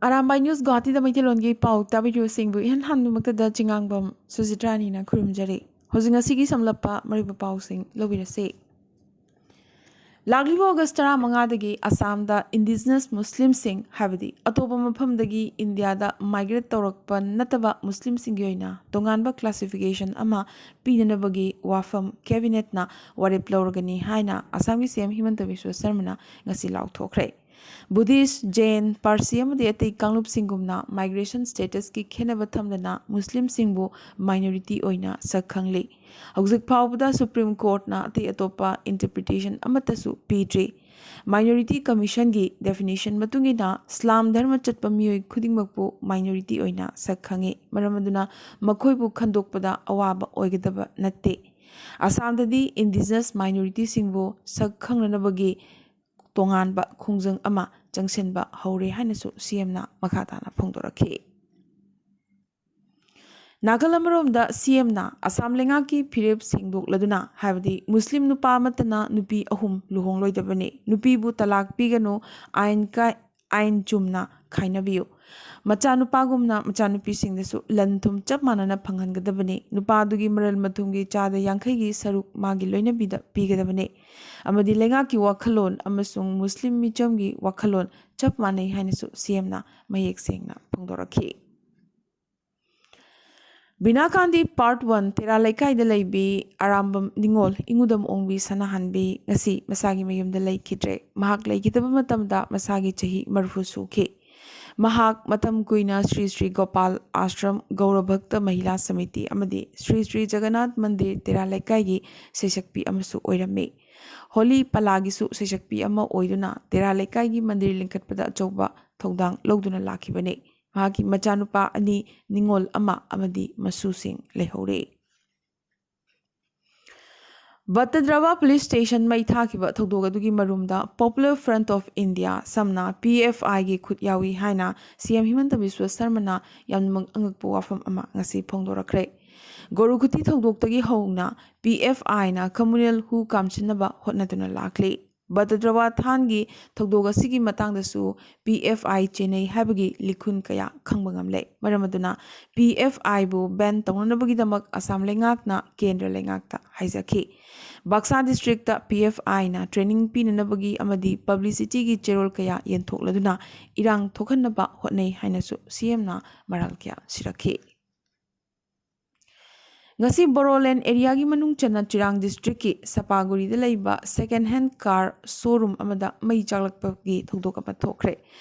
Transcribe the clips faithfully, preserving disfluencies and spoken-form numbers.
Arambai news ꯒꯨꯋꯥꯍꯥꯇꯤꯗ ꯃꯩꯇꯩꯂꯣꯟꯒꯤ ꯄꯥꯎ ꯇꯥꯕꯤꯔꯤꯕꯁꯤꯡꯕꯨ ꯏꯍꯥꯟ ꯍꯥꯟꯕꯃꯛꯇꯗ ꯆꯤꯉꯥꯡꯕꯝ ꯁꯨꯖꯤꯇ꯭ꯔꯥꯅꯤꯅ ꯈꯨꯔꯨꯝꯖꯔꯤ꯫ ꯍꯧꯖꯤꯛ ꯉꯁꯤꯒꯤ ꯁꯝꯂꯞꯄ ꯃꯔꯨꯑꯣꯏꯕ ꯄꯥꯎꯁꯤꯡ ꯂꯧꯕꯤꯔꯁꯤ꯫ ꯂꯥꯛꯂꯤꯕ ꯑꯣꯒꯁ ꯇꯔꯥꯃꯉꯥꯗꯒꯤ ꯑꯁꯥꯝꯗ ꯏꯟꯗꯤꯖꯤꯅꯁ ꯃꯨꯁꯂꯤꯝꯁꯤꯡ, ꯍꯥꯏꯕꯗꯤ ꯑꯇꯣꯞꯄ ꯃꯐꯝꯗꯒꯤ ꯏꯟꯗꯤꯌꯥꯗ ꯃꯥꯏꯒ꯭ꯔꯦꯠ ꯇꯧꯔꯛꯄ ꯅꯠꯇꯕ ꯃꯨꯁꯂꯤꯝꯁꯤꯡꯒꯤ ꯑꯣꯏꯅ ꯇꯣꯉꯥꯟꯕ ꯀ꯭ꯂꯥꯁꯤꯐꯤꯀꯦꯁꯟ ꯑꯃ ꯄꯤꯅꯅꯕꯒꯤ ꯋꯥꯐꯝ ꯀꯦꯕꯤꯅꯦꯠꯅ ꯋꯥꯔꯦꯞ ꯂꯧꯔꯒꯅꯤ ꯍꯥꯏꯅ ꯑꯁꯥꯝꯒꯤ ꯁꯤ ꯑꯦꯝ ꯍꯤꯃꯟꯇ ꯕꯤꯁ꯭ꯋ ꯁꯔꯃꯅ ꯉꯁꯤ ꯂꯥꯎꯊꯣꯛꯈ꯭ꯔꯦ꯫ ꯕꯨꯙꯤꯁ꯭ꯠ, ꯖꯦꯟ, ꯄꯥꯔꯁꯤ ꯑꯃꯗꯤ ꯑꯇꯩ ꯀꯥꯡꯂꯨꯞꯁꯤꯡꯒꯨꯝꯅ ꯃꯥꯏꯒ꯭ꯔꯦꯁꯟ ꯁ꯭ꯇꯦꯇꯁꯀꯤ ꯈꯦꯠꯅꯕ ꯊꯝꯗꯅ ꯃꯨꯁꯂꯤꯝꯁꯤꯡꯕꯨ ꯃꯥꯏꯅꯣꯔꯤꯇꯤ ꯑꯣꯏꯅ ꯁꯛ ꯈꯪꯂꯤ꯫ ꯍꯧꯖꯤꯛ ꯐꯥꯎꯕꯗ ꯁꯨꯄ꯭ꯔꯤꯝ ꯀꯣꯔꯠꯅ ꯑꯇꯩ ꯑꯇꯣꯞꯄ ꯏꯟꯇꯔꯄ꯭ꯔꯤꯇꯦꯁꯟ ꯑꯃꯠꯇꯁꯨ ꯄꯤꯗ꯭ꯔꯤ꯫ ꯃꯥꯏꯅꯣꯔꯤꯇꯤ ꯀꯃꯤꯁꯟꯒꯤ ꯗꯦꯐꯤꯅꯤꯁꯟ ꯃꯇꯨꯡ ꯏꯟꯅ ꯏꯁꯂꯥꯝ ꯙꯔꯃ ꯆꯠꯄ ꯃꯤꯑꯣꯏ ꯈꯨꯗꯤꯡꯃꯛꯄꯨ ꯃꯥꯏꯅꯣꯔꯤꯇꯤ ꯑꯣꯏꯅ ꯁꯛ ꯈꯪꯉꯤ꯫ ꯃꯔꯝ ꯑꯗꯨꯅ ꯃꯈꯣꯏꯕꯨ ꯈꯟꯗꯣꯛꯄꯗ ꯑꯋꯥꯕ ꯑꯣꯏꯒꯗꯕ ꯅꯠꯇꯦ꯫ ꯑꯁꯥꯝꯗꯗꯤ ꯏꯟꯗꯤꯖꯤꯅꯁ ꯃꯥꯏꯅꯣꯔꯤꯇꯤꯁꯤꯡꯕꯨ ꯁꯛ ꯈꯪꯅꯅꯕꯒꯤ ꯇꯣꯉꯥꯟꯕ ꯈꯣꯡꯖꯪ ꯑꯃ ꯆꯪꯁꯤꯟꯕ ꯍꯧꯔꯦ ꯍꯥꯏꯅꯁꯨ ꯁꯤ ꯑꯦꯝꯅ ꯃꯈꯥ ꯇꯥꯅ ꯐꯣꯡꯗꯣꯔꯛꯈꯤ꯫ ꯅꯥꯀꯜ ꯑꯃꯔꯣꯝꯗ ꯁꯤ ꯑꯦꯝꯅ ꯑꯁꯥꯝ ꯂꯩꯉꯥꯛꯀꯤ ꯐꯤꯔꯦꯞ ꯁꯦꯡꯗꯣꯛꯂꯗꯨꯅ, ꯍꯥꯏꯕꯗꯤ ꯃꯨꯁꯂꯤꯝ ꯅꯨꯄꯥ ꯑꯃꯠꯇꯅ ꯅꯨꯄꯤ ꯑꯍꯨꯝ ꯂꯨꯍꯣꯡꯂꯣꯏꯗꯕꯅꯤ, ꯅꯨꯄꯤꯕꯨ ꯇꯂꯥꯛ ꯄꯤꯒꯅꯨ, ꯑꯥꯏꯟ ꯀꯥꯏ-, ꯑꯥꯏꯟ ꯆꯨꯝꯅ ꯈꯥꯏꯅꯕꯤꯌꯨ, ꯃꯆꯥꯅꯨꯄꯥꯒꯨꯝꯅ ꯃꯆꯥꯅꯨꯄꯤꯁꯤꯡꯗꯁꯨ ꯂꯟ ꯊꯨꯝ ꯆꯞ ꯃꯥꯟꯅꯅ ꯐꯪꯍꯟꯒꯗꯕꯅꯤ, ꯅꯨꯄꯥꯗꯨꯒꯤ ꯃꯔꯜ ꯃꯊꯨꯝꯒꯤ ꯆꯥꯗ ꯌꯥꯡꯈꯩꯒꯤ ꯁꯔꯨꯛ ꯃꯥꯒꯤ ꯂꯣꯏꯅꯕꯤꯗ ꯄꯤꯒꯗꯕꯅꯤ, ꯑꯃꯗꯤ ꯂꯩꯉꯥꯛꯀꯤ ꯋꯥꯈꯜꯂꯣꯟ ꯑꯃꯁꯨꯡ ꯃꯨꯁꯂꯤꯝ ꯃꯤꯆꯝꯒꯤ ꯋꯥꯈꯜꯂꯣꯟ ꯆꯞ ꯃꯥꯟꯅꯩ ꯍꯥꯏꯅꯁꯨ ꯁꯤ ꯑꯦꯝꯅ ꯃꯌꯦꯛ ꯁꯦꯡꯅ ꯐꯣꯡꯗꯣꯔꯛꯈꯤ꯫ ꯕꯤꯅꯥꯀꯥꯟꯗꯤ ꯄꯥꯔꯠ ꯋꯥꯟ ꯇꯦꯔꯥ ꯂꯩꯀꯥꯏꯗ ꯂꯩꯕꯤ ꯑꯔꯥꯝꯕꯝ ꯅꯤꯉꯣꯜ ꯏꯉꯨꯗꯝ ꯑꯣꯡꯕꯤ ꯁꯅꯥꯍꯟꯕꯤ ꯉꯁꯤ ꯃꯁꯥꯒꯤ ꯃꯌꯨꯝꯗ ꯂꯩꯈꯤꯗ꯭ꯔꯦ꯫ ꯃꯍꯥꯛ ꯂꯩꯈꯤꯗꯕ ꯃꯇꯝꯗ ꯃꯁꯥꯒꯤ ꯆꯍꯤ ꯃꯔꯤꯐꯨ ꯁꯨꯈꯤ꯫ ꯃꯍꯥꯛ ꯃꯇꯝ ꯀꯨꯏꯅ ꯁ꯭ꯔꯤ ꯁ꯭ꯔꯤ ꯒꯣꯄꯥꯜ ꯑꯥꯁ꯭ꯔꯝ ꯒꯧꯔ ꯚꯛꯇ ꯃꯍꯤꯂꯥ ꯁꯃꯤꯇꯤ ꯑꯃꯗꯤ ꯁ꯭ꯔꯤ ꯁ꯭ꯔꯤ ꯖꯒꯟꯅꯥꯊ ꯃꯟꯗꯤꯔ ꯇꯦꯔꯥ ꯂꯩꯀꯥꯏꯒꯤ ꯁꯩꯁꯛꯄꯤ ꯑꯃꯁꯨ ꯑꯣꯏꯔꯝꯃꯤ꯫ ꯍꯣꯂꯤ ꯄꯂꯥꯒꯤꯁꯨ ꯁꯩꯁꯛꯄꯤ ꯑꯃ ꯑꯣꯏꯗꯨꯅ ꯇꯦꯔꯥ ꯂꯩꯀꯥꯏꯒꯤ ꯃꯟꯗꯤꯔ ꯂꯤꯡꯈꯠꯄꯗ ꯑꯆꯧꯕ ꯊꯧꯗꯥꯡ ꯂꯧꯗꯨꯅ ꯂꯥꯛꯈꯤꯕꯅꯤ꯫ ꯃꯍꯥꯛꯀꯤ ꯃꯆꯥꯅꯨꯄꯥ ꯑꯅꯤ, ꯅꯤꯉꯣꯜ ꯑꯃ ꯑꯃꯗꯤ ꯃꯁꯨꯁꯤꯡ ꯂꯩꯍꯧꯔꯦ꯫ ꯕꯠꯇꯗ꯭ꯔꯕꯥ ꯄꯨꯂꯤꯁ ꯁ꯭ꯇꯦꯁꯟ ꯃꯩ ꯊꯥꯈꯤꯕ ꯊꯧꯗꯣꯛ ꯑꯗꯨꯒꯤ ꯃꯔꯨꯝꯗ Popular Front of India, ꯁꯝꯅ ꯄꯤ ꯑꯦꯐ ꯑꯥꯏꯒꯤ ꯈꯨꯠ ꯌꯥꯎꯏ ꯍꯥꯏꯅ ꯁꯤ ꯑꯦꯝ ꯍꯤꯃꯟꯇ ꯕꯤꯁ꯭ꯋ ꯁꯔꯃꯅ ꯌꯥꯝꯅꯃꯛ ꯑꯉꯛꯄ ꯋꯥꯐꯝ ꯑꯃ ꯉꯁꯤ ꯐꯣꯡꯗꯣꯔꯛꯈ꯭ꯔꯦ꯫ ꯒꯣꯔꯨꯈꯨꯇꯤ ꯊꯧꯗꯣꯛꯇꯒꯤ ꯍꯧꯅ ꯄꯤ ꯑꯦꯐ ꯑꯥꯏꯅ communal ꯍꯨ ꯀꯥꯝꯁꯤꯟꯅꯕ ꯍꯣꯠꯅꯗꯨꯅ ꯂꯥꯛꯂꯤ꯫ ꯕꯗꯗ꯭ꯔꯋꯥ ꯊꯥꯟꯒꯤ ꯊꯧꯗꯣꯛ ꯑꯁꯤꯒꯤ ꯃꯇꯥꯡꯗꯁꯨ ꯄꯤ ꯑꯦꯐ ꯑꯥꯏ ꯆꯦꯟꯅꯩ ꯍꯥꯏꯕꯒꯤ ꯂꯤꯈꯨꯟ ꯀꯌꯥ ꯈꯪꯕ ꯉꯝꯂꯦ꯫ ꯃꯔꯝ ꯑꯗꯨꯅ ꯄꯤ ꯑꯦꯐ ꯑꯥꯏꯕꯨ ꯕꯦꯟ ꯇꯧꯅꯅꯕꯒꯤꯗꯃꯛ ꯑꯁꯥꯝ ꯂꯩꯉꯥꯛꯅ ꯀꯦꯟꯗ꯭ꯔ ꯂꯩꯉꯥꯛꯇ ꯍꯥꯏꯖꯈꯤ꯫ ꯕꯥꯛꯁꯥ ꯗꯤꯁꯇ꯭ꯔꯤꯛꯇ ꯄꯤ ꯑꯦꯐ ꯑꯥꯏꯅ ꯇ꯭ꯔꯦꯅꯤꯡ ꯄꯤꯅꯅꯕꯒꯤ ꯑꯃꯗꯤ ꯄꯕ꯭ꯂꯤꯁꯤꯇꯤꯒꯤ ꯆꯦꯔꯣꯜ ꯀꯌꯥ ꯌꯦꯟꯊꯣꯛꯂꯗꯨꯅ ꯏꯔꯥꯡ ꯊꯣꯛꯍꯟꯅꯕ ꯍꯣꯠꯅꯩ ꯍꯥꯏꯅꯁꯨ ꯁꯤ ꯑꯦꯝꯅ ꯃꯔꯥꯜ ꯀꯌꯥ ꯁꯤꯔꯛꯈꯤ꯫ ꯉꯁꯤ ꯕꯣꯔꯣꯂꯦꯟ ꯑꯦꯔꯤꯌꯥꯒꯤ ꯃꯅꯨꯡ ꯆꯟꯅ ꯆꯤꯔꯥꯡ ꯗꯤꯁꯇ꯭ꯔꯤꯛꯀꯤ ꯁꯄꯥꯒꯨꯔꯤꯗ ꯂꯩꯕ ꯁꯦꯀꯦꯟ ꯍꯦꯟ ꯀꯥꯔ ꯁꯣꯔꯨꯝ ꯑꯃꯗ ꯃꯩ ꯆꯥꯛꯂꯛꯄꯒꯤ ꯊꯧꯗꯣꯛ ꯑꯃ ꯊꯣꯛꯈ꯭ꯔꯦ꯫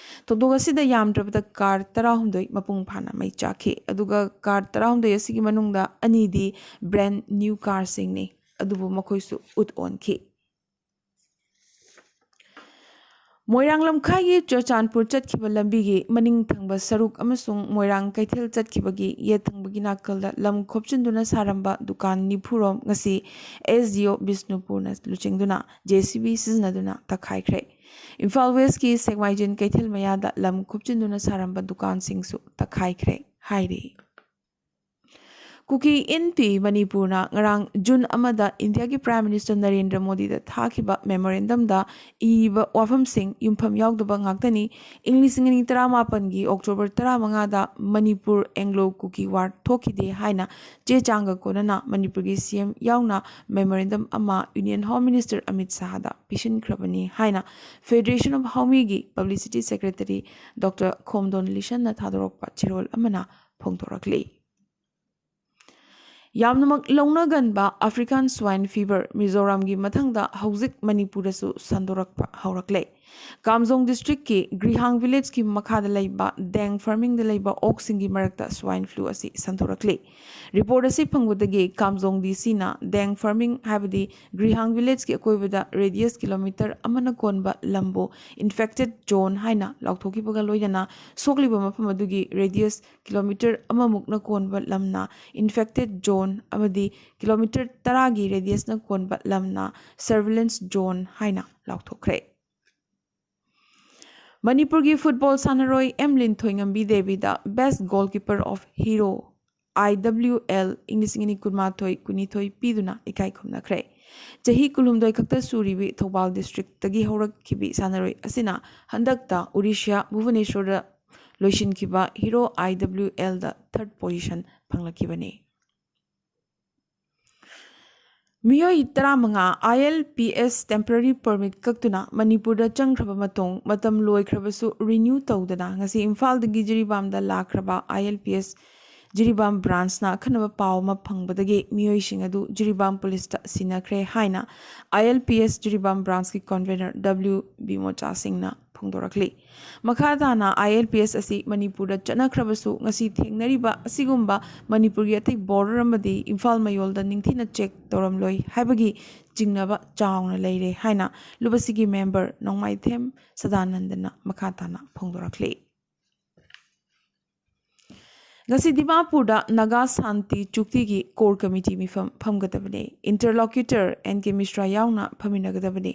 ꯊꯧꯗꯣꯛ ꯑꯁꯤꯗ ꯌꯥꯝꯗ꯭ꯔꯕꯗ ꯀꯥꯔ ꯇꯔꯥꯍꯨꯝꯗꯣꯏ ꯃꯄꯨꯡ ꯐꯥꯅ ꯃꯩ ꯆꯥꯛꯈꯤ꯫ ꯑꯗꯨꯒ ꯀꯥꯔ ꯇꯔꯥꯍꯨꯝꯗꯣꯏ ꯑꯁꯤꯒꯤ ꯃꯅꯨꯡꯗ ꯑꯅꯤꯗꯤ ꯕ꯭ꯔꯦꯟ ꯅ꯭ꯌꯨ ꯀꯥꯔꯁꯤꯡꯅꯤ꯫ ꯑꯗꯨꯕꯨ ꯃꯈꯣꯏꯁꯨ ꯎꯠ ꯑꯣꯟꯈꯤ꯫ ꯃꯣꯏꯔꯥꯡ ꯂꯝꯈꯥꯏꯒꯤ ꯆꯨꯔꯆꯥꯟꯄꯨꯔ ꯆꯠꯈꯤꯕ ꯂꯝꯕꯤꯒꯤ ꯃꯅꯤꯡ ꯊꯪꯕ ꯁꯔꯨꯛ ꯑꯃꯁꯨꯡ ꯃꯣꯏꯔꯥꯡ ꯀꯩꯊꯦꯜ ꯆꯠꯈꯤꯕꯒꯤ ꯌꯦꯠ ꯊꯪꯕꯒꯤ ꯅꯥꯀꯜꯗ ꯂꯝ ꯈꯣꯞꯆꯤꯟꯗꯨꯅ ꯁꯥꯔꯝꯕ ꯗꯨꯀꯥꯟ ꯅꯤꯐꯨꯔꯣꯝ ꯉꯁꯤ ꯑꯦꯁ ꯗꯤ ꯑꯣ ꯕꯤꯁꯅꯨꯄꯨꯔꯅ ꯂꯨꯆꯤꯡꯗꯨꯅ ꯖꯦ ꯁꯤ ꯕꯤ ꯁꯤꯖꯤꯟꯅꯗꯨꯅ ꯇꯛꯈꯥꯏꯈ꯭ꯔꯦ꯫ ꯏꯝꯐꯥꯜ ꯋꯦꯁꯀꯤ ꯁꯦꯛꯃꯥꯏꯖꯤꯟ ꯀꯩꯊꯦꯜ ꯃꯌꯥꯗ ꯂꯝ ꯈꯣꯞꯆꯤꯟꯗꯨꯅ ꯁꯥꯔꯝꯕ ꯗꯨꯀꯥꯟꯁꯤꯡꯁꯨ ꯇꯛꯈꯥꯏꯈ꯭ꯔꯦ ꯍꯥꯏꯔꯤ꯫ ꯀꯨꯀꯤ ꯏꯟꯄꯤ ꯃꯅꯤꯄꯨꯔꯅ ꯉꯔꯥꯡ ꯖꯨꯟ ꯑꯃꯗ ꯏꯟꯗꯤꯌꯥꯒꯤ ꯄ꯭ꯔꯥꯏꯝ ꯃꯤꯅꯤꯁꯇꯔ ꯅꯔꯦꯟꯗ꯭ꯔ ꯃꯣꯗꯤꯗ ꯊꯥꯈꯤꯕ ꯃꯦꯃꯣꯔꯦꯟꯗꯝꯗ ꯏꯕ ꯋꯥꯐꯝꯁꯤꯡ ꯌꯨꯝꯐꯝ ꯌꯥꯎꯗꯕ ꯉꯥꯛꯇꯅꯤ꯫ ꯏꯪ ꯂꯤꯁꯤꯡ ꯑꯅꯤ ꯇꯔꯥꯃꯥꯄꯟꯒꯤ ꯑꯣꯛꯇꯣꯕꯔ ꯇꯔꯥꯃꯉꯥꯗ ꯃꯅꯤꯄꯨꯔ ꯑꯦꯡꯒ꯭ꯂꯣ ꯀꯨꯀꯤ ꯋꯥꯔ ꯊꯣꯛꯈꯤꯗꯦ ꯍꯥꯏꯅ ꯆꯦ ꯆꯥꯡꯒ ꯀꯣꯟꯅꯅ ꯃꯅꯤꯄꯨꯔꯒꯤ ꯁꯤ ꯑꯦꯝ ꯌꯥꯎꯅ ꯃꯦꯃꯣꯔꯦꯟꯗꯝ ꯑꯃ ꯌꯨꯅꯤꯌꯟ ꯍꯣꯝ ꯃꯤꯅꯤꯁꯇꯔ ꯑꯃꯤꯠ ꯁꯥꯍꯗ ꯄꯤꯁꯤꯟꯈ꯭ꯔꯕꯅꯤ ꯍꯥꯏꯅ ꯐꯦꯗꯔꯦꯁꯟ ꯑꯣꯐ ꯍꯥꯎꯃꯤꯒꯤ ꯄꯕ꯭ꯂꯤꯁꯤꯇꯤ ꯁꯦꯀ꯭ꯔꯦꯇꯔꯤ ꯗꯣꯛꯇꯔ ꯈꯣꯝꯗꯣꯟ ꯂꯤꯁꯟꯅ ꯊꯥꯗꯣꯔꯛꯄ ꯆꯦꯔꯣꯜ ꯑꯃꯅ ꯐꯣꯡꯗꯣꯔꯛꯂꯤ꯫ ꯌꯥꯝꯅꯃꯛ ꯂꯧꯅꯒꯟꯕ ꯑꯐ꯭ꯔꯤꯀꯥꯟ ꯁ꯭ꯋꯥꯏꯟ ꯐꯤꯚꯔ ꯃꯤꯖꯣꯔꯥꯝꯒꯤ ꯃꯊꯪꯗ ꯍꯧꯖꯤꯛ ꯃꯅꯤꯄꯨꯔꯗꯁꯨ ꯁꯟꯗꯣꯔꯛꯄ ꯍꯧꯔꯛꯂꯦ꯫ ꯀꯥꯝꯖꯣꯡ ꯗꯤꯁꯇ꯭ꯔꯤꯛꯀꯤ ꯒ꯭ꯔꯤꯍꯥꯡ ꯚꯤꯂꯦꯖꯀꯤ ꯃꯈꯥꯗ ꯂꯩꯕ ꯗꯦꯡ ꯐꯥꯔꯃꯤꯡꯗ ꯂꯩꯕ ꯑꯣꯛꯁꯤꯡꯒꯤ ꯃꯔꯛꯇ ꯁ꯭ꯋꯥꯏꯟ ꯐ꯭ꯂꯨ ꯑꯁꯤ ꯁꯟꯗꯣꯔꯛꯂꯤ꯫ ꯔꯤꯄꯣꯔꯠ ꯑꯁꯤ ꯐꯪꯕꯗꯒꯤ ꯀꯥꯝꯖꯣꯡ ꯗꯤ ꯁꯤꯅ ꯗꯦꯡ ꯐꯥꯔꯃꯤꯡ ꯍꯥꯏꯕꯗꯤ ꯒ꯭ꯔꯤꯍꯥꯡ ꯚꯤꯂꯦꯖꯀꯤ ꯑꯀꯣꯏꯕꯗ ꯔꯦꯗꯤꯌꯁ ꯀꯤꯂꯣꯃꯤꯇꯔ ꯑꯃꯅ ꯀꯣꯟꯕ ꯂꯝꯕꯨ ꯏꯟꯐꯦꯛꯇꯦꯗ ꯖꯣꯟ ꯍꯥꯏꯅ ꯂꯥꯎꯊꯣꯛꯈꯤꯕꯒ ꯂꯣꯏꯅꯅ ꯁꯣꯛꯂꯤꯕ ꯃꯐꯝ ꯑꯗꯨꯒꯤ ꯔꯦꯗꯤꯌꯁ ꯀꯤꯂꯣꯃꯤꯇꯔ ꯑꯃꯃꯨꯛꯅ ꯀꯣꯟꯕ ꯂꯝꯅ ꯏꯟꯐꯦꯛꯇꯦꯗ ꯖꯣꯟ ꯑꯃꯗꯤ ꯀꯤꯂꯣꯃꯤꯇꯔ ꯇꯔꯥꯒꯤ ꯔꯦꯗꯤꯌꯁꯅ ꯀꯣꯟꯕ ꯂꯝꯅ ꯁꯔꯚꯤꯂꯦꯟꯁ ꯖꯣꯟ ꯍꯥꯏꯅ ꯂꯥꯎꯊꯣꯛꯈ꯭ꯔꯦ꯫ ꯃꯅꯤꯄꯨꯔꯒꯤ ꯐꯨꯠꯕꯣꯜ ꯁꯥꯟꯅꯔꯣꯏ M ꯂꯤꯟꯊꯣꯏꯉꯝꯕꯤ ꯗꯦꯕꯤꯗ Best Goalkeeper of Hero I W L ꯏꯪ ꯂꯤꯁꯤꯡ ꯑꯅꯤ ꯀꯨꯟꯃꯥꯊꯣꯏ ꯀꯨꯟꯅꯤꯊꯣꯏ ꯄꯤꯗꯨꯅ ꯏꯀꯥꯏ ꯈꯨꯝꯅꯈ꯭ꯔꯦ꯫ ꯆꯍꯤ ꯀꯨꯟꯍꯨꯝꯗꯣꯏ ꯈꯛꯇ ꯁꯨꯔꯤꯕꯤ ꯊꯧꯕꯥꯜ ꯗꯤꯁꯇ꯭ꯔꯤꯛꯇꯒꯤ ꯍꯧꯔꯛꯈꯤꯕꯤ ꯁꯥꯟꯅꯔꯣꯏ ꯑꯁꯤꯅ ꯍꯟꯗꯛꯇ ꯎꯔꯤꯁ꯭ꯌꯥ ꯚꯨꯕꯅꯦꯁ꯭ꯋꯔꯗ ꯂꯣꯏꯁꯤꯟꯈꯤꯕ ꯍꯤꯔꯣ ꯑꯥꯏ ꯗꯕ꯭ꯂꯤꯎ ꯑꯦꯜꯗ ꯊꯥꯔꯠ ꯄꯣꯖꯤꯁꯟ ꯐꯪꯂꯛꯈꯤꯕꯅꯤ꯫ ꯃꯤꯑꯣꯏ ꯇꯔꯥꯃꯉꯥ ILPS temporary permit ꯀꯛꯇꯨꯅ ꯃꯅꯤꯄꯨꯔꯗ ꯆꯪꯈ꯭ꯔꯕ ꯃꯇꯨꯡ ꯃꯇꯝ ꯂꯣꯏꯈ꯭ꯔꯕꯁꯨ renew ꯇꯧꯗꯅ ꯉꯁꯤ ꯏꯝꯐꯥꯜꯗꯒꯤ ꯖꯤꯔꯤꯕꯥꯝꯗ ꯂꯥꯛꯈ꯭ꯔꯕ ILPS ꯖꯤꯔꯤꯕꯥꯝ branchꯅ ꯑꯈꯟꯅꯕ ꯄꯥꯎ ꯑꯃ ꯐꯪꯕꯗꯒꯤ ꯃꯤꯑꯣꯏꯁꯤꯡ ꯑꯗꯨ ꯖꯤꯔꯤꯕꯥꯝ ꯄꯨꯂꯤꯁꯇ ꯁꯤꯟꯅꯈ꯭ꯔꯦ ꯍꯥꯏꯅ ILPS ꯖꯤꯔꯤꯕꯥꯝ branchꯀꯤ convener W ꯕꯤꯃꯣꯆꯥ ꯁꯤꯡꯅ ꯐꯣꯡꯗꯣꯔꯛꯂꯤ꯫ ꯃꯈꯥ ꯇꯥꯅ ILPS ꯑꯁꯤ ꯃꯅꯤꯄꯨꯔꯗ ꯆꯠꯅꯈ꯭ꯔꯕꯁꯨ ꯉꯁꯤ ꯊꯦꯡꯅꯔꯤꯕ ꯑꯁꯤꯒꯨꯝꯕ ꯃꯅꯤꯄꯨꯔꯒꯤ ꯑꯇꯩ border ꯑꯃꯗꯤ ꯏꯝꯐꯥꯜ ꯃꯌꯣꯜꯗ ꯅꯤꯡꯊꯤꯅ check ꯇꯧꯔꯝꯂꯣꯏ ꯍꯥꯏꯕꯒꯤ ꯆꯤꯡꯅꯕ ꯆꯥꯎꯅ ꯂꯩꯔꯦ ꯍꯥꯏꯅ ꯂꯨꯕꯁꯤꯒꯤ member ꯅꯣꯡꯃꯥꯏꯊꯦꯝ ꯁꯗꯥꯅꯟꯗꯅ ꯃꯈꯥ ꯇꯥꯅ ꯐꯣꯡꯗꯣꯔꯛꯂꯤ꯫ ꯉꯁꯤ ꯗꯤꯃꯥꯄꯨꯔꯗ ꯅꯥꯒꯥ ꯁꯥꯟꯇꯤ ꯆꯨꯛꯇꯤꯒꯤ core committee ꯃꯤꯐꯝ ꯐꯝꯒꯗꯕꯅꯤ꯫ Interlocutor N K ꯃꯤꯁ꯭ꯔꯥ ꯌꯥꯎꯅ ꯐꯝꯃꯤꯟꯅꯒꯗꯕꯅꯤ꯫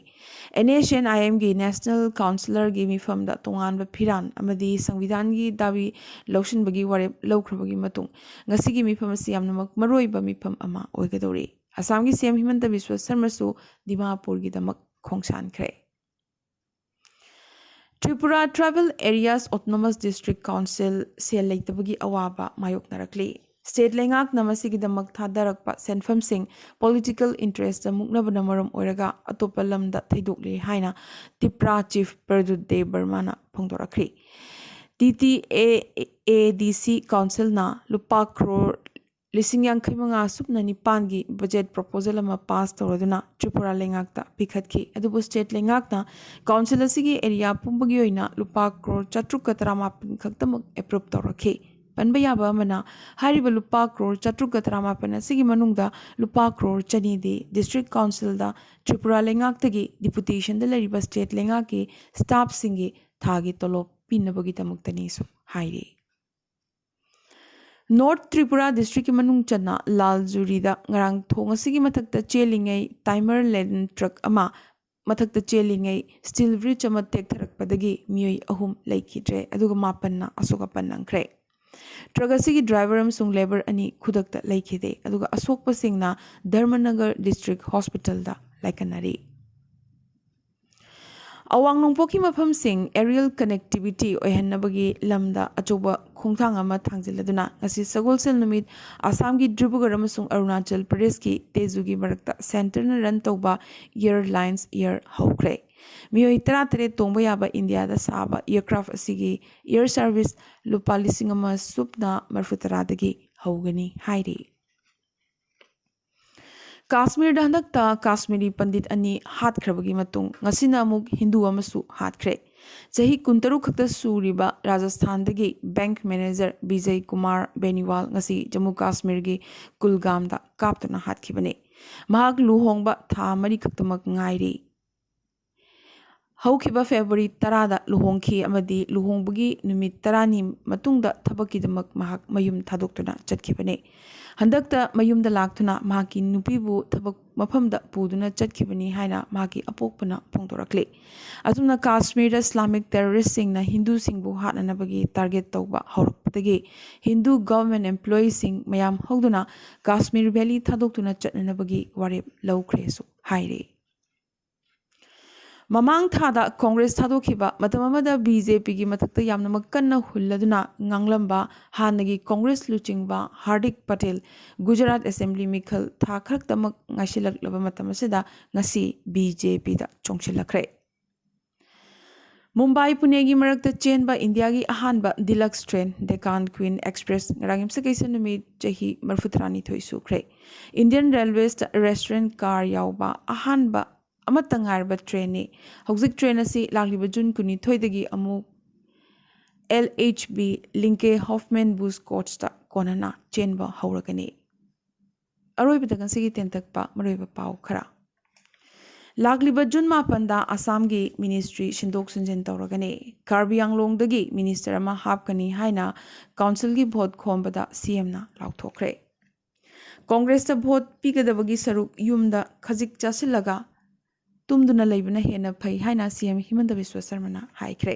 NSCN-IMꯒꯤ national councillorꯒꯤ ꯃꯤꯐꯝꯗ ꯇꯣꯉꯥꯟꯕ ꯐꯤꯔꯥꯟ ꯑꯃꯗꯤ ꯁꯪꯕꯤꯙꯥꯟꯒꯤ ꯗꯥꯕꯤ ꯂꯧꯁꯤꯟꯕꯒꯤ ꯋꯥꯔꯦꯞ ꯂꯧꯈ꯭ꯔꯕꯒꯤ ꯃꯇꯨꯡ ꯉꯁꯤꯒꯤ ꯃꯤꯐꯝ ꯑꯁꯤ ꯌꯥꯝꯅꯃꯛ ꯃꯔꯨꯑꯣꯏꯕ ꯃꯤꯐꯝ ꯑꯃ ꯑꯣꯏꯒꯗꯧꯔꯤ꯫ ꯑꯁꯥꯝꯒꯤ CM ꯍꯤꯃꯟꯇ Visva ꯁꯔꯃꯁꯨ ꯗꯤꯃꯥꯄꯨꯔꯒꯤꯗꯃꯛ ꯈꯣꯡꯁꯥꯟꯈ꯭ꯔꯦ꯫ Tripura Tribal Areas Autonomous District Council ꯁꯦꯜ ꯂꯩꯇꯕꯒꯤ ꯑꯋꯥꯕ ꯃꯥꯌꯣꯛꯅꯔꯛꯂꯤ꯫ State ꯂꯩꯉꯥꯛꯅ ꯃꯁꯤꯒꯤꯗꯃꯛ ꯊꯥꯗꯔꯛꯄ ꯁꯦꯟꯐꯝꯁꯤꯡ political interestꯇ ꯃꯨꯛꯅꯕꯅ ꯃꯔꯝ ꯑꯣꯏꯔꯒ ꯑꯇꯣꯞꯄ ꯂꯝꯗ ꯊꯩꯗꯣꯛꯂꯦ ꯍꯥꯏꯅ ꯇꯤꯄ꯭ꯔꯥ Chief ꯄ꯭ꯔꯗꯨꯠ ꯗꯦꯕ ꯕꯔꯃꯥꯅ ꯐꯣꯡꯗꯣꯔꯛꯈ꯭ꯔꯤ꯫ TTAADC Councilꯅ ꯂꯨꯄꯥ ꯀ꯭ꯔꯣꯔ ꯂꯤꯁꯤꯡ ꯌꯥꯡꯈꯩ ꯃꯉꯥ ꯁꯨꯞꯅ ꯅꯤꯄꯥꯟꯒꯤ budget proposal ꯑꯃ pass ꯇꯧꯔꯗꯨꯅ ꯇ꯭ꯔꯤꯄꯨꯔꯥ ꯂꯩꯉꯥꯛꯇ ꯄꯤꯈꯠꯈꯤ꯫ ꯑꯗꯨꯕꯨ state ꯂꯩꯉꯥꯛꯅ council ꯑꯁꯤꯒꯤ area ꯄꯨꯝꯕꯒꯤ ꯑꯣꯏꯅ ꯂꯨꯄꯥ ꯀ꯭ꯔꯣꯔ ꯆꯥꯇ꯭ꯔꯨꯛꯀ ꯇꯔꯥꯃꯥꯄꯟ ꯈꯛꯇꯃꯛ approve ꯇꯧꯔꯛꯈꯤ꯫ ꯄꯟꯕ ꯌꯥꯕ ꯑꯃꯅ, ꯍꯥꯏꯔꯤꯕ ꯂꯨꯄꯥ ꯀ꯭ꯔꯣꯔ ꯆꯥꯇ꯭ꯔꯨꯛꯀ ꯇꯔꯥꯃꯥꯄꯟ ꯑꯁꯤꯒꯤ ꯃꯅꯨꯡꯗ ꯂꯨꯄꯥ ꯀ꯭ꯔꯣꯔ ꯆꯅꯤꯗꯤ district councilꯗ ꯇ꯭ꯔꯤꯄꯨꯔꯥ ꯂꯩꯉꯥꯛꯇꯒꯤ deputationꯗ ꯂꯩꯔꯤꯕ state ꯂꯩꯉꯥꯛꯀꯤ staffꯁꯤꯡꯒꯤ ꯊꯥꯒꯤ ꯇꯣꯂꯣꯞ ꯄꯤꯅꯕꯒꯤꯗꯃꯛꯇꯅꯤꯁꯨ ꯍꯥꯏꯔꯤ꯫ North Tripura districtꯀꯤ ꯃꯅꯨꯡ ꯆꯟꯅ ꯂꯥꯜꯖꯨꯔꯤꯗ ꯉꯔꯥꯡ ꯊꯣꯡ ꯑꯁꯤꯒꯤ ꯃꯊꯛꯇ ꯆꯦꯜꯂꯤꯉꯩ timer laden truck ꯑꯃ ꯃꯊꯛꯇ ꯆꯦꯜꯂꯤꯉꯩ steel bridge ꯑꯃ ꯇꯦꯛꯊꯔꯛꯄꯗꯒꯤ ꯃꯤꯑꯣꯏ ꯑꯍꯨꯝ ꯂꯩꯈꯤꯗ꯭ꯔꯦ, ꯑꯗꯨꯒ ꯃꯥꯄꯟꯅ ꯑꯁꯣꯛ ꯑꯄꯟ ꯅꯪꯈ꯭ꯔꯦ꯫ ꯇ꯭ꯔꯛ ꯑꯁꯤꯒꯤ ꯗ꯭ꯔꯥꯏꯚꯔ ꯑꯃꯁꯨꯡ ꯂꯦꯕꯔ ꯑꯅꯤ ꯈꯨꯗꯛꯇ ꯂꯩꯈꯤꯗꯦ, ꯑꯗꯨꯒ ꯑꯁꯣꯛꯄꯁꯤꯡꯅ ꯙꯔꯃꯅꯒꯔ ꯗꯤꯁꯇ꯭ꯔꯤꯛ ꯍꯣꯁꯄꯤꯇꯥꯜꯗ ꯂꯥꯏꯀꯠꯅꯔꯤ꯫ ꯑꯋꯥꯡ ꯅꯣꯡꯄꯣꯛꯀꯤ ꯃꯐꯝꯁꯤꯡ ꯑꯦꯔꯤꯌꯦꯜ ꯀꯅꯦꯛꯇꯤꯚꯤꯇꯤ ꯑꯣꯏꯍꯟꯅꯕꯒꯤ ꯂꯝꯗ ꯑꯆꯧꯕ ꯈꯣꯡꯊꯥꯡ ꯑꯃ ꯊꯥꯡꯖꯤꯜꯂꯗꯨꯅ ꯉꯁꯤ ꯁꯒꯣꯜꯁꯦꯜ ꯅꯨꯃꯤꯠ ꯑꯁꯥꯝꯒꯤ ꯗꯤꯕ꯭ꯔꯨꯒꯔ ꯑꯃꯁꯨꯡ ꯑꯔꯨꯅꯥꯆꯜ ꯄ꯭ꯔꯗꯦꯁꯀꯤ ꯇꯦꯖꯨꯒꯤ ꯃꯔꯛꯇ ꯁꯦꯟꯇꯔꯅ ꯔꯟ ꯇꯧꯕ ꯏꯌꯔ ꯂꯥꯏꯟꯁ ꯏꯌꯔ ꯍꯧꯈ꯭ꯔꯦ꯫ ꯃꯤꯑꯣꯏ ꯇꯔꯥꯇꯔꯦꯠ ꯇꯣꯡꯕ ꯌꯥꯕ ꯏꯟꯗꯤꯌꯥꯗ ꯁꯥꯕ ꯑꯦꯌꯔꯀ꯭ꯔꯥꯐ ꯑꯁꯤꯒꯤ ꯏꯌꯔ ꯁꯥꯔꯚꯤꯁ ꯂꯨꯄꯥ ꯂꯤꯁꯤꯡ ꯑꯃ ꯁꯨꯞꯅ ꯃꯔꯤꯐꯨ ꯇꯔꯥꯗꯒꯤ ꯍꯧꯒꯅꯤ ꯍꯥꯏꯔꯤ꯫ ꯀꯥꯁꯃꯤꯔꯗ ꯍꯟꯗꯛꯇ ꯀꯥꯁꯃꯤꯔꯤ ꯄꯟꯗꯤꯠ ꯑꯅꯤ ꯍꯥꯠꯈ꯭ꯔꯕꯒꯤ ꯃꯇꯨꯡ ꯉꯁꯤꯅ ꯑꯃꯨꯛ ꯍꯤꯟꯗꯨ ꯑꯃꯁꯨ ꯍꯥꯠꯈ꯭ꯔꯦ꯫ ꯆꯍꯤ ꯀꯨꯟꯇꯔꯨꯛ ꯈꯛꯇ ꯁꯨꯔꯤꯕ ꯔꯥꯖꯁꯊꯥꯟꯗꯒꯤ ꯕꯦꯡꯛ ꯃꯦꯅꯦꯖꯔ ꯕꯤꯖꯩ ꯀꯨꯃꯥꯔ ꯕꯦꯅꯤꯋꯥꯜ ꯉꯁꯤ ꯖꯝꯃꯨ ꯀꯥꯁꯃꯤꯔꯒꯤ ꯀꯨꯜꯒꯥꯝꯗ ꯀꯥꯞꯇꯨꯅ ꯍꯥꯠꯈꯤꯕꯅꯤ꯫ ꯃꯍꯥꯛ ꯂꯨꯍꯣꯡꯕ ꯊꯥ ꯃꯔꯤ ꯈꯛꯇꯃꯛ ꯉꯥꯏꯔꯤ꯫ ꯍꯧꯈꯤꯕ ꯐꯦꯕ꯭ꯔꯨꯋꯥꯔꯤ ꯇꯔꯥꯗ ꯂꯨꯍꯣꯡꯈꯤ ꯑꯃꯗꯤ ꯂꯨꯍꯣꯡꯕꯒꯤ ꯅꯨꯃꯤꯠ ꯇꯔꯥꯅꯤ ꯃꯇꯨꯡꯗ ꯊꯕꯛꯀꯤꯗꯃꯛ ꯃꯍꯥꯛ ꯃꯌꯨꯝ ꯊꯥꯗꯣꯛꯇꯨꯅ ꯆꯠꯈꯤꯕꯅꯤ꯫ ꯍꯟꯗꯛꯇ ꯃꯌꯨꯝꯗ ꯂꯥꯛꯇꯨꯅ ꯃꯍꯥꯛꯀꯤ ꯅꯨꯄꯤꯕꯨ ꯊꯕꯛ ꯃꯐꯝꯗ ꯄꯨꯗꯨꯅ ꯆꯠꯈꯤꯕꯅꯤ ꯍꯥꯏꯅ ꯃꯍꯥꯛꯀꯤ ꯑꯄꯣꯛꯄꯅ ꯐꯣꯡꯗꯣꯔꯛꯂꯤ꯫ ꯑꯁꯨꯝꯅ ꯀꯥꯁꯃꯤꯔꯗ ꯏꯁꯂꯥꯃꯤꯛ ꯇꯦꯔꯣꯔꯤꯁꯁꯤꯡꯅ ꯍꯤꯟꯗꯨꯁꯤꯡꯕꯨ ꯍꯥꯠꯅꯅꯕꯒꯤ ꯇꯥꯔꯒꯦꯠ ꯇꯧꯕ ꯍꯧꯔꯛꯄꯗꯒꯤ ꯍꯤꯟꯗꯨ ꯒꯚꯔꯟꯃꯦꯟꯠ ꯑꯦꯝꯄ꯭ꯂꯣꯌꯤꯁꯤꯡ ꯃꯌꯥꯝ ꯍꯧꯗꯨꯅ ꯀꯥꯁꯃꯤꯔ ꯚꯦꯂꯤ ꯊꯥꯗꯣꯛꯇꯨꯅ ꯆꯠꯅꯅꯕꯒꯤ ꯋꯥꯔꯦꯞ ꯂꯧꯈ꯭ꯔꯦꯁꯨ ꯍꯥꯏꯔꯤ꯫ ꯃꯃꯥꯡ ꯊꯥꯗ ꯀꯣꯡꯒ꯭ꯔꯦꯁ ꯊꯥꯗꯣꯛꯈꯤꯕ ꯃꯇꯝ ꯑꯃꯗ ꯕꯤ ꯖꯦ ꯄꯤꯒꯤ ꯃꯊꯛꯇ ꯌꯥꯝꯅꯃꯛ ꯀꯟꯅ ꯍꯨꯜꯂꯗꯨꯅ ꯉꯥꯡꯂꯝꯕ ꯍꯥꯟꯅꯒꯤ ꯀꯣꯡꯒ꯭ꯔꯦꯁ ꯂꯨꯆꯤꯡꯕ ꯍꯥꯔꯗꯤꯛ ꯄꯇꯦꯜ ꯒꯨꯖꯔꯥꯠ ꯑꯦꯁꯦꯝꯕ꯭ꯂꯤ ꯃꯤꯈꯜ ꯊꯥ ꯈꯔꯇꯃꯛ ꯉꯥꯏꯁꯤꯜꯂꯛꯂꯕ ꯃꯇꯝ ꯑꯁꯤꯗ ꯉꯁꯤ ꯕꯤ ꯖꯦ ꯄꯤꯗ ꯆꯣꯡꯁꯤꯜꯂꯛꯈ꯭ꯔꯦ꯫ ꯃꯨꯝꯕꯥꯏ ꯄꯨꯅꯦꯒꯤ ꯃꯔꯛꯇ ꯆꯦꯟꯕ ꯏꯟꯗꯤꯌꯥꯒꯤ ꯑꯍꯥꯟꯕ deluxe train Deccan queen express ꯉꯔꯥꯡ ꯌꯨꯝꯁꯀꯩꯁ ꯅꯨꯃꯤꯠ ꯆꯍꯤ ꯃꯔꯤꯐꯨ ꯇꯔꯥꯅꯤꯊꯣꯏ ꯁꯨꯈ꯭ꯔꯦ꯫ ꯏꯟꯗꯤꯌꯟ ꯔꯦꯜꯋꯦꯁꯇ ꯔꯦꯁꯇꯨꯔꯦꯟ ꯀꯥꯔ ꯌꯥꯎꯕ ꯑꯍꯥꯟꯕ ꯑꯃꯠꯇ ꯉꯥꯏꯔꯕ ꯇ꯭ꯔꯦꯟꯅꯤ꯫ ꯍꯧꯖꯤꯛ ꯇ꯭ꯔꯦꯟ ꯑꯁꯤ ꯂꯥꯛꯂꯤꯕ ꯖꯨꯟ ꯀꯨꯟꯅꯤꯊꯣꯏꯗꯒꯤ ꯑꯃꯨꯛ ꯑꯦꯜ ꯑꯩꯆ ꯕꯤ ꯂꯤꯡꯀꯦ ꯍꯣꯐꯃꯦꯟ ꯕꯨꯁ ꯀꯣꯆꯇ ꯀꯣꯟꯅꯅ ꯆꯦꯟꯕ ꯍꯧꯔꯒꯅꯤ꯫ ꯑꯔꯣꯏꯕꯗ ꯉꯁꯤꯒꯤ ꯇꯦꯟꯇꯛꯄ ꯃꯔꯨꯑꯣꯏꯕ ꯄꯥꯎ ꯈꯔ꯫ ꯂꯥꯛꯂꯤꯕ ꯖꯨꯟ ꯃꯥꯄꯟꯗ ꯑꯁꯥꯝꯒꯤ ꯃꯤꯅꯤꯁꯇ꯭ꯔꯤ ꯁꯤꯟꯗꯣꯛ ꯁꯤꯟꯖꯤꯟ ꯇꯧꯔꯒꯅꯤ꯫ ꯀꯥꯔꯕꯤ ꯑꯪꯂꯣꯡꯗꯒꯤ ꯃꯤꯅꯤꯁꯇꯔ ꯑꯃ ꯍꯥꯞꯀꯅꯤ ꯍꯥꯏꯅ ꯀꯥꯎꯟꯁꯤꯜꯒꯤ ꯚꯣꯠ ꯈꯣꯝꯕꯗ ꯁꯤ ꯑꯦꯝꯅ ꯂꯥꯎꯊꯣꯛꯈ꯭ꯔꯦ꯫ ꯀꯣꯡꯒ꯭ꯔꯦꯁꯇ ꯚꯣꯠ ꯄꯤꯒꯗꯕꯒꯤ ꯁꯔꯨꯛ ꯌꯨꯝꯗ ꯈꯖꯤꯛ ꯆꯥꯁꯤꯜꯂꯒ ꯇꯨꯝꯗꯨꯅ ꯂꯩꯕꯅ ꯍꯦꯟꯅ ꯐꯩ ꯍꯥꯏꯅ ꯁꯤ ꯑꯦꯝ ꯍꯤꯃꯟꯇ ꯕꯤꯁ꯭ꯋ ꯁꯔꯃꯅ ꯍꯥꯏꯈ꯭ꯔꯦ꯫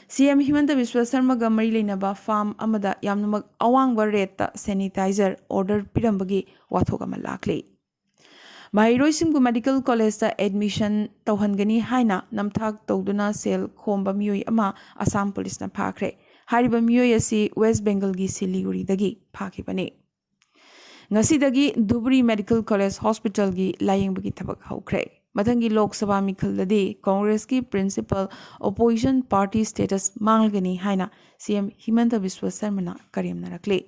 ꯁꯤ ꯑꯦꯝ ꯍꯤꯃꯟꯇ ꯕꯤꯁ꯭ꯋ ꯁꯔꯃꯒ ꯃꯔꯤ ꯂꯩꯅꯕ ꯐꯥꯔꯝ ꯑꯃꯗ ꯌꯥꯝꯅꯃꯛ ꯑꯋꯥꯡꯕ ꯔꯦꯠꯇ ꯁꯦꯅꯤꯇꯥꯏꯖꯔ ꯑꯣꯔꯗꯔ ꯄꯤꯔꯝꯕꯒꯤ ꯋꯥꯊꯣꯛ ꯑꯃ ꯂꯥꯛꯂꯤ꯫ ꯃꯍꯩꯔꯣꯏꯁꯤꯡꯕꯨ ꯃꯦꯗꯤꯀꯦꯜ ꯀꯣꯂꯦꯖꯇ ꯑꯦꯗꯃꯤꯁꯟ ꯇꯧꯍꯟꯒꯅꯤ ꯍꯥꯏꯅ ꯅꯝꯊꯥꯛ ꯇꯧꯗꯨꯅ ꯁꯦꯜ ꯈꯣꯝꯕ ꯃꯤꯑꯣꯏ ꯑꯃ ꯑꯁꯥꯝ ꯄꯨꯂꯤꯁꯅ ꯐꯥꯈ꯭ꯔꯦ꯫ ꯍꯥꯏꯔꯤꯕ ꯃꯤꯑꯣꯏ ꯑꯁꯤ ꯋꯦꯁ ꯕꯦꯡꯒꯜꯒꯤ ꯁꯤꯂꯤꯒꯨꯔꯤꯗꯒꯤ ꯐꯥꯈꯤꯕꯅꯤ꯫ ꯉꯁꯤꯗꯒꯤ ꯙꯨꯕ꯭ꯔꯤ ꯃꯦꯗꯤꯀꯦꯜ ꯀꯣꯂꯦꯖ ꯍꯣꯁꯄꯤꯇꯥꯜꯒꯤ ꯂꯥꯌꯦꯡꯕꯒꯤ ꯊꯕꯛ ꯍꯧꯈ꯭ꯔꯦ꯫ ꯃꯊꯪꯒꯤ ꯂꯣꯛ ꯁꯚꯥ ꯃꯤꯈꯜꯗꯗꯤ ꯀꯣꯡꯒ꯭ꯔꯦꯁꯀꯤ ꯄ꯭ꯔꯤꯟꯁꯤꯄꯥꯜ ꯑꯣꯄꯣꯖꯤꯁꯟ ꯄꯥꯔꯇꯤ ꯁ꯭ꯇꯦꯇꯁ ꯃꯥꯡꯂꯒꯅꯤ ꯍꯥꯏꯅ ꯁꯤ ꯑꯦꯝ ꯍꯤꯃꯟꯇ ꯕꯤꯁ꯭ꯋ ꯁꯔꯃꯅ ꯀꯔꯦꯝꯅꯔꯛꯂꯤ꯫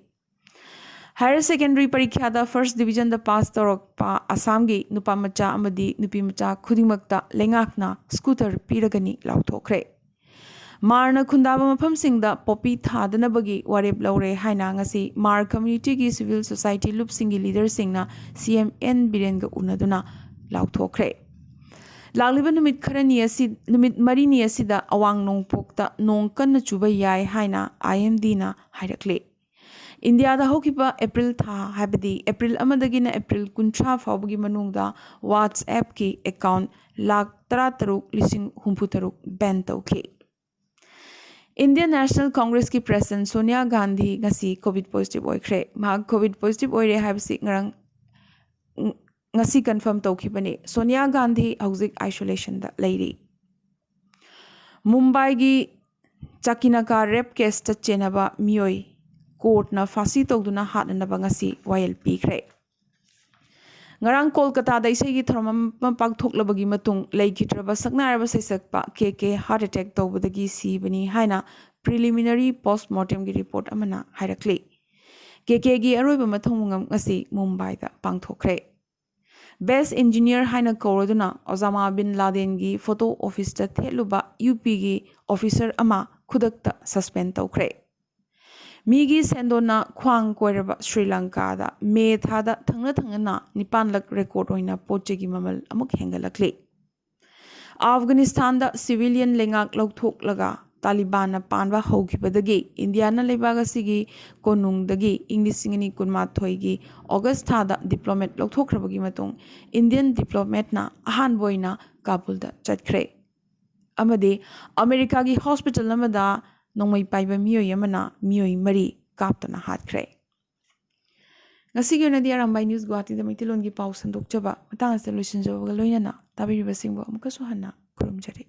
ꯍꯥꯌꯔ ꯁꯦꯀꯦꯟꯗꯔꯤ ꯄꯔꯤꯈ꯭ꯌꯥꯗ ꯐꯥꯔꯁ ꯗꯤꯕꯤꯖꯟꯗ ꯄꯥꯁ ꯇꯧꯔꯛꯄ ꯑꯁꯥꯝꯒꯤ ꯅꯨꯄꯥ ꯃꯆꯥ ꯑꯃꯗꯤ ꯅꯨꯄꯤ ꯃꯆꯥ ꯈꯨꯗꯤꯡꯃꯛꯇ ꯂꯩꯉꯥꯛꯅ ꯁ꯭ꯀꯨꯇꯔ ꯄꯤꯔꯒꯅꯤ ꯂꯥꯎꯊꯣꯛꯈ꯭ꯔꯦ꯫ ꯃꯥꯔꯅ ꯈꯨꯟꯗꯥꯕ ꯃꯐꯝꯁꯤꯡꯗ ꯄꯣꯄꯤ ꯊꯥꯗꯅꯕꯒꯤ ꯋꯥꯔꯦꯞ ꯂꯧꯔꯦ ꯍꯥꯏꯅ ꯉꯁꯤ ꯃꯥꯔ ꯀꯝꯃ꯭ꯌꯨꯅꯤꯇꯤꯒꯤ ꯁꯤꯚꯤꯜ ꯁꯣꯁꯥꯏꯇꯤ ꯂꯨꯞꯁꯤꯡꯒꯤ ꯂꯤꯗꯔꯁꯤꯡꯅ ꯁꯤ ꯑꯦꯝ ꯑꯦꯟ ꯕꯤꯔꯦꯟꯒ ꯎꯅꯗꯨꯅ ꯂꯥꯎꯊꯣꯛꯈ꯭ꯔꯦ꯫ ꯂꯥꯛꯂꯤꯕ ꯅꯨꯃꯤꯠ ꯈꯔꯅꯤ ꯑꯁꯤ, ꯅꯨꯃꯤꯠ ꯃꯔꯤꯅꯤ ꯑꯁꯤꯗ ꯑꯋꯥꯡ ꯅꯣꯡꯄꯣꯛꯇ ꯅꯣꯡ ꯀꯟꯅ ꯆꯨꯕ ꯌꯥꯏ ꯍꯥꯏꯅ ꯑꯥꯏ ꯑꯦꯝ ꯗꯤꯅ ꯍꯥꯏꯔꯛꯂꯤ꯫ ꯏꯟꯗꯤꯌꯥꯗ ꯍꯧꯈꯤꯕ ꯑꯦꯄ꯭ꯔꯤꯜ ꯊꯥ, ꯍꯥꯏꯕꯗꯤ ꯑꯦꯄ꯭ꯔꯤꯜ ꯑꯃꯗꯒꯤꯅ ꯑꯦꯄ꯭ꯔꯤꯜ ꯀꯨꯟꯊ꯭ꯔꯥ ꯐꯥꯎꯕꯒꯤ ꯃꯅꯨꯡꯗ WhatsApp-ꯀꯤ ꯑꯦꯀꯥꯎꯟ ꯂꯥꯈ ꯇꯔꯥꯇꯔꯨꯛ ꯂꯤꯁꯤꯡ ꯍꯨꯝꯐꯨꯇꯔꯨꯛ ꯕꯦꯟ ꯇꯧꯈꯤ꯫ ꯏꯟꯗꯤꯌꯟ ꯅꯦꯁꯅꯦꯜ ꯀꯣꯡꯒ꯭ꯔꯦꯁꯀꯤ ꯄ꯭ꯔꯦꯁꯤꯗꯦꯟꯠ ꯁꯣꯅꯤꯌꯥ ꯒꯥꯟꯙꯤ ꯉꯁꯤ ꯀꯣꯚꯤꯗ ꯄꯣꯖꯤꯇꯤꯚ ꯑꯣꯏꯈ꯭ꯔꯦ꯫ ꯃꯍꯥꯛ ꯀꯣꯚꯤꯗ ꯄꯣꯖꯤꯇꯤꯚ ꯑꯣꯏꯔꯦ ꯍꯥꯏꯕꯁꯤ ꯉꯔꯥꯡ, ꯉꯁꯤ ꯀꯟꯐꯥꯔꯝ ꯇꯧꯈꯤꯕꯅꯤ꯫ ꯁꯣꯅꯤꯌꯥ ꯒꯥꯟꯙꯤ ꯍꯧꯖꯤꯛ ꯑꯥꯏꯁꯣꯂꯦꯁꯟꯗ ꯂꯩꯔꯤ꯫ ꯃꯨꯝꯕꯥꯏꯒꯤ ꯆꯥꯀꯤꯅꯥꯀꯥ ꯔꯦꯞ ꯀꯦꯁꯇ ꯆꯦꯟꯅꯕ ꯃꯤꯑꯣꯏ ꯀꯣꯔꯠꯅ ꯐꯥꯁꯤ ꯇꯧꯗꯨꯅ ꯍꯥꯠꯅꯅꯕ ꯉꯁꯤ ꯋꯥꯌꯦꯜ ꯄꯤꯈ꯭ꯔꯦ꯫ ꯉꯔꯥꯡ ꯀꯣꯜꯀꯇꯥꯗ ꯏꯁꯩꯒꯤ ꯊꯧꯔꯝ ꯑꯃ ꯄꯥꯡꯊꯣꯛꯂꯕꯒꯤ ꯃꯇꯨꯡ ꯂꯩꯈꯤꯗ꯭ꯔꯕ ꯁꯛꯅꯥꯏꯔꯕ ꯁꯩꯁꯛꯄ ꯀꯦ ꯀꯦ ꯍꯥꯔꯠ ꯑꯦꯇꯦꯛ ꯇꯧꯕꯗꯒꯤ ꯁꯤꯕꯅꯤ ꯍꯥꯏꯅ ꯄ꯭ꯔꯤꯂꯤꯃꯤꯅꯔꯤ ꯄꯣꯁꯠꯃꯣꯔꯇꯦꯝꯒꯤ ꯔꯤꯄꯣꯔꯠ ꯑꯃꯅ ꯍꯥꯏꯔꯛꯂꯤ꯫ ꯀꯦ ꯀꯦꯒꯤ ꯑꯔꯣꯏꯕ ꯃꯊꯧ ꯃꯉꯝ ꯉꯁꯤ ꯃꯨꯝꯕꯥꯏꯗ ꯄꯥꯡꯊꯣꯛꯈ꯭ꯔꯦ꯫ ꯕꯦꯁ ꯏꯟꯖꯤꯅꯤꯌꯔ ꯍꯥꯏꯅ ꯀꯧꯔꯗꯨꯅ ꯑꯣꯖꯥꯃꯥ ꯕꯤꯟ ꯂꯥꯗꯦꯟꯒꯤ ꯐꯣꯇꯣ ꯑꯣꯐꯤꯁꯇ ꯊꯦꯠꯂꯨꯕ ꯌꯨ ꯄꯤꯒꯤ ꯑꯣꯐꯤꯁꯔ ꯑꯃ ꯈꯨꯗꯛꯇ ꯁꯁꯄꯦꯟ ꯇꯧꯈ꯭ꯔꯦ꯫ ꯃꯤꯒꯤ ꯁꯦꯟꯗꯣꯟꯅ ꯈ꯭ꯋꯥꯡ ꯀꯣꯏꯔꯕ ꯁ꯭ꯔꯤ ꯂꯪꯀꯥꯗ ꯃꯦ ꯊꯥꯗ ꯊꯪꯅ ꯊꯪꯅꯅ ꯅꯤꯄꯥꯟꯂꯛ ꯔꯦꯀꯣꯔꯗ ꯑꯣꯏꯅ ꯄꯣꯠ ꯆꯩꯒꯤ ꯃꯃꯜ ꯑꯃꯨꯛ ꯍꯦꯟꯒꯠꯂꯛꯂꯤ꯫ ꯑꯐꯒꯥꯅꯤꯁꯇꯥꯟꯗ ꯁꯤꯚꯤꯂꯤꯌꯟ ꯂꯩꯉꯥꯛ ꯂꯧꯊꯣꯛꯂꯒ ꯇꯥꯂꯤꯕꯥꯟꯅ ꯄꯥꯟꯕ ꯍꯧꯈꯤꯕꯗꯒꯤ ꯏꯟꯗꯤꯌꯥꯅ ꯂꯩꯕꯥꯛ ꯑꯁꯤꯒꯤ ꯀꯣꯅꯨꯡꯗꯒꯤ ꯏꯪ ꯂꯤꯁꯤꯡ ꯑꯅꯤ ꯀꯨꯟꯃꯥꯊꯣꯏꯒꯤ ꯑꯣꯒꯁ ꯊꯥꯗ ꯗꯤꯄ꯭ꯂꯣꯃꯦꯠ ꯂꯧꯊꯣꯛꯈ꯭ꯔꯕꯒꯤ ꯃꯇꯨꯡ ꯏꯟꯗꯤꯌꯟ ꯗꯤꯄ꯭ꯂꯣꯃꯦꯠꯅ ꯑꯍꯥꯟꯕ ꯑꯣꯏꯅ ꯀꯥꯕꯨꯜꯗ ꯆꯠꯈ꯭ꯔꯦ꯫ ꯑꯃꯗꯤ ꯑꯃꯦꯔꯤꯀꯥꯒꯤ ꯍꯣꯁꯄꯤꯇꯥꯜ ꯑꯃꯗ ꯅꯣꯡꯃꯩ ꯄꯥꯏꯕ ꯃꯤꯑꯣꯏ ꯑꯃꯅ ꯃꯤꯑꯣꯏ ꯃꯔꯤ ꯀꯥꯞꯇꯨꯅ ꯍꯥꯠꯈ꯭ꯔꯦ꯫ ꯉꯁꯤꯒꯤ ꯑꯣꯏꯅꯗꯤ ꯑꯔꯥꯝꯕꯥꯏ ꯅ꯭ꯌꯨꯁ ꯒꯨꯋꯥꯍꯥꯇꯤꯗ ꯃꯩꯇꯩꯂꯣꯟꯒꯤ ꯄꯥꯎ ꯁꯟꯗꯣꯛꯆꯕ ꯃꯇꯥꯡ ꯑꯁꯤꯗ ꯂꯣꯏꯁꯤꯟꯖꯕꯒ ꯂꯣꯏꯅꯅ ꯇꯥꯕꯤꯔꯤꯕꯁꯤꯡꯕꯨ ꯑꯃꯨꯛꯀꯁꯨ ꯍꯟꯅ ꯈꯨꯔꯨꯝꯖꯔꯤ꯫